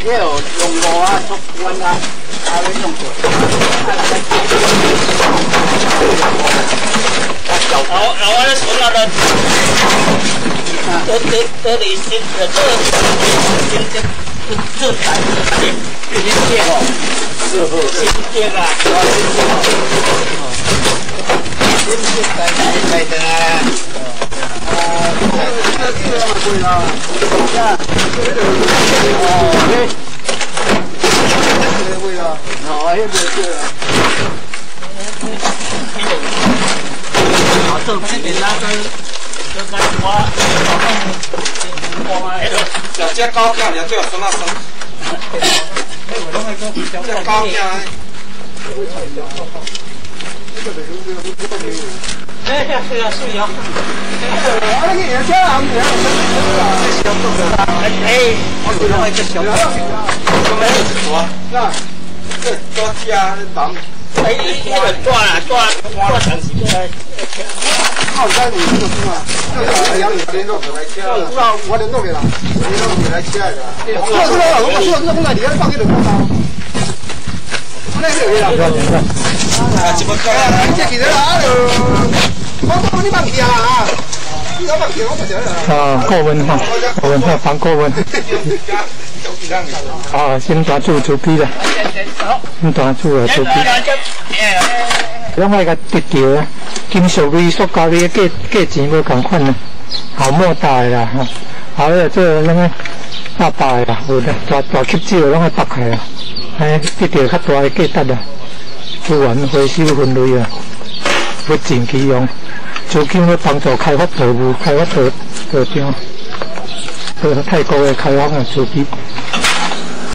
這個用路啊，出關啊，啊，要弄過，啊，啊，啊，我咧孫仔咧，做做做利息，做做做做大新店哦，新店啊，新店大大大啊。啊，哦，哦，迄个对啊。啊，做这边啊，个个个我，我食只狗囝，尔最后孙仔孙。只狗囝。哎，是啊，是啊。啊，你去车行，哎，我拢爱只小。什么？那这多食人。哎，那个抓啦，抓抓长时间。我唔知你这个嘛，我我联络的啦，联络来车的啦。我知道，我说这个来，你放迄个空那个啦。啊，这么高啊！这其实啊，就我讲你放弃啊，你放弃我不晓得啊，顾问哈，顾问哈，房顾问。啊，新大厝厝边啦，新大厝的厝边。拢愛共得著啊，金屬類、塑膠類價價錢無仝款啊，好莫大的啦，吼，後尾做攏愛大百的啦，有啦，大大吸少攏愛拔開啦，哎，得著較大的價值啊，資源回收分類啊，物盡其用，資金去幫助開發道路、開發道道場，對泰國的開發啊，資金。